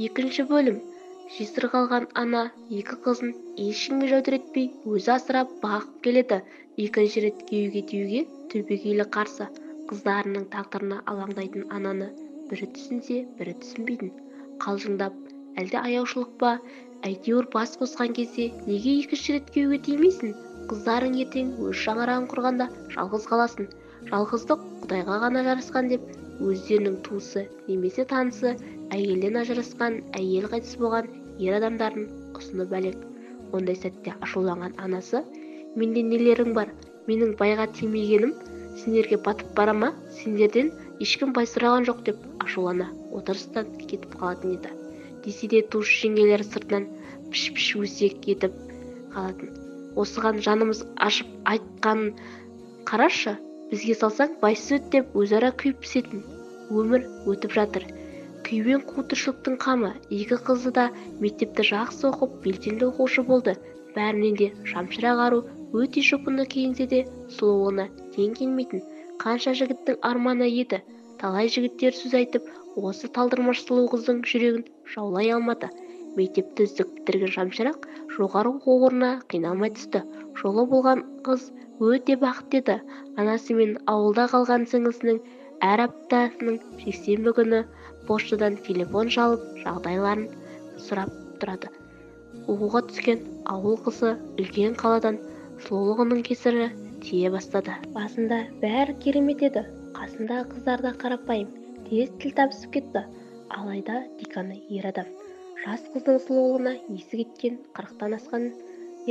Екінші бөлім. Жесір қалған ана екі қызын ешкімге жәудіретпей өзі асырап бағып келеді. Екінші рет күйеуге тиюге түбегейлі қарсы. Қыздарының тағдырына алаңдайтын ананы бірі түсінсе, бірі түсінбейтін. Қалжыңдап, әлде аяушылық па, әйтеуір бас қосқан кезде неге екінші рет күйеуге тимейсің? Қыздарың ертең өз шаңырағын құрғанда жалғыз қаласың. Жалғыздық Құдайға ғана жарасқан деп өздерінің туысы немесе танысы әйелден ажырасқан, әйел қайтыс болған ер адамдарын ұсынып әлек. Ондай сәтте ашуланған анасы, менде нелерің бар, менің байға тимегенім сендерге батып бара ма, сендерден ешкім бай сұраған жоқ деп ашулана отырыстан кетіп қалатын еді. Десе де туыс жеңгелері сыртынан піш-піш өсек етіп қалатын. Осыған жанымыз ашып айтқанын қарашы, бізге салсаң байсыз өт деп өзара күйіп пісетін. Өмір өтіп жатыр. Күйбең қу тіршіліктің қамы. Екі қызы да мектепті жақсы оқып, белсенді оқушы болды. Бәрінен де Шамшырақ ару өте жұпыны киінсе де сұлулығына тең келмейтін. Қанша жігіттің арманы еді. Талай жігіттер сөз айтып, осы талдырмаш сұлу қыздың жүрегін жаулай алмады. Мектепті үздік бітірген Шамшырақ жоғары оқу орнына қиналмай түсті. Жолы болған қыз өте бақытты еді. Анасы мен ауылда қалған сіңлісінің әр аптасының жексенбі күні поштадан телефон шалып, жағдайларын сұрап тұрады. Оқуға түскен ауыл қызы үлкен қаладан сұлулығының кесірі тие бастады. Басында бәрі керемет еді. Қасындағы қыздар да қарапайым, тез тіл табысып кетті. Алайда деканы ер адам. Жас қыздың сұлулығына есі кеткен 40-тан асқан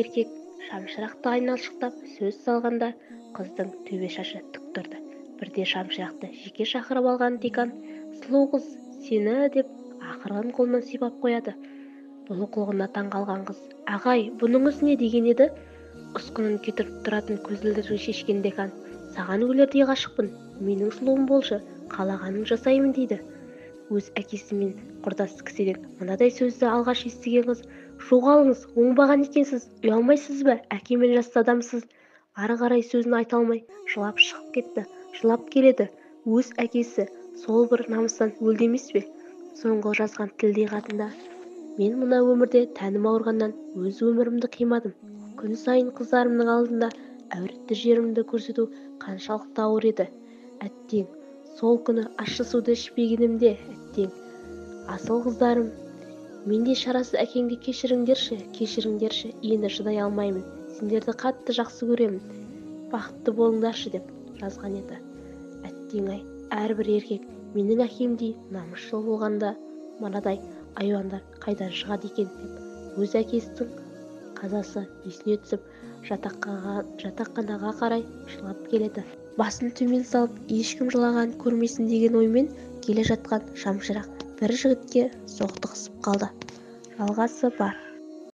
еркек Шамшырақты айналшықтап сөз салғанда қыздың төбе шашы тік тұрды. Бірде Шамшырақты жеке шақырып алған декан, сұлу қыз сені деп ақырын қолынан сипап қояды. Бұл қылығына таң қалған қыз, ағай, бұныңыз не деген еді? Ұсқынын кетіріп тұратын көзілдірігін шешкен декан, саған өлердей ғашықпын, менің сұлуым болшы, қалағанын жасаймын дейді. Өз әкесімен құрдас кісіден мынадай сөзді алғаш естіген қыз, жоғалыңыз, оңбаған екенсіз, ұялмайсыз ба, әкемен жасты адамсыз. Ары қарай сөзін айта алмай, жылап шығып кетті. Жылап келеді. Өз әкесі сол бір намыстан өлді емес пе? Соңғы жазған тілдей хатында, мен мына өмірде тәнім ауырғаннан өз өмірімді қимадым. Күн сайын қыздарымның алдында әуретті жерімді көрсету қаншалықты ауыр еді. Әттең, сол күні ащы суды ішпегенімде, әттең. Асыл қыздарым, менде шарасыз әкеңді кешіріңдерші, кешіріңдерші, енді шыдай алмаймын. Сендерді қатты жақсы көремін. Бақытты болыңдаршы деп жазған еді. Әттең-ай, әрбір еркек менің әкемдей намысшыл болғанда мынадай айуандар қайдан шығады екен деп өз әкесінің қазасы есіне түсіп, жатақханаға қарай жылап келеді. Басын төмен салып, ешкім жылаған көрмесін деген оймен келе жатқан Шамшырақ бір жігітке соқтығысып қалды. Жалғасы бар.